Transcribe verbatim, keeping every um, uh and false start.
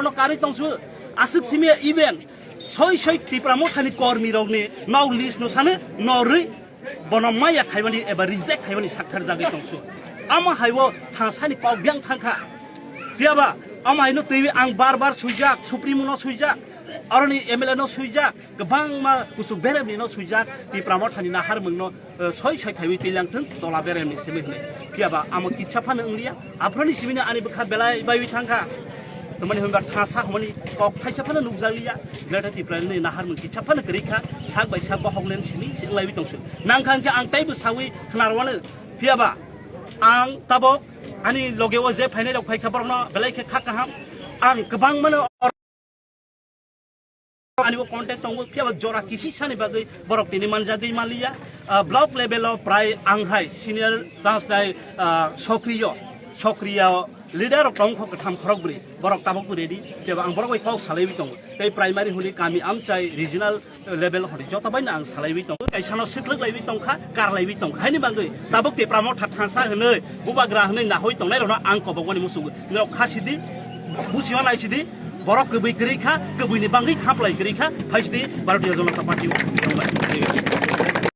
no karwi tongsu. Aswk simi even soi soi Tipra Mothani kormi rokni nok list no sano norwi bono maya khaimani eba reject khaimani sakthar jagwi tongsu. Amo haibo thangsani kok biang thangkha. Phiyaba amo haino twi ang bar bar suijak, Supremo no suijak, aroni M L A no suijak, kwbangma kusuk beremni no suijak, Tipra Mothani naharmung no eh, soi soi khaiwi twi lang thung tola beremni simi hwnwi. Phiyaba amo kitsa phano wngliya. Aphuruni simino ani bwkha belai baiwi thangkha. Tamani hwnba thasa hwnmani kok thaisa phano nukjakliya. Greater Tipralandni naharmung kitsa phano kwrwi kha. Sak bai sak bohok len simi se wnglaiwi tongsu. Nangkha hwnkhe ang teibo sawi khwnarwano. Phiyaba ang tabok ani logeo je phainai rok phaikha borokno belai khe kha kaham. Ang kwbangmano Ani bo contact tongo, phiyaba jora kisi sani bagwi borok tini manjagwi manliya. Ah, block level o prai ang hai senior transnai, ah, sokriyo, sokriyo leader rok tongkho kwtham khorok bwrwi, borok tabuk bwrwi di, phiyaba ang borok bai kok salaiwi tongo. Tei primary hwnwi kami amchai regional level hwnwi joto bai no ang salaiwi tongo. Kaisa no siklwk laiwi tongkha, kar laiwi tongkha. Haini bagwi tabuk Tipra Motha thansa hwnwi, bubagra hwnwi nahoi tongnai rokno ang kobokmani muchungo. Norok kha sidi, buchima lai sidi, borok kwbwi kwrwi kha, kwbwini bangwi khaplai kwrwi kha, phai sidi Bharatiya Janata Party o.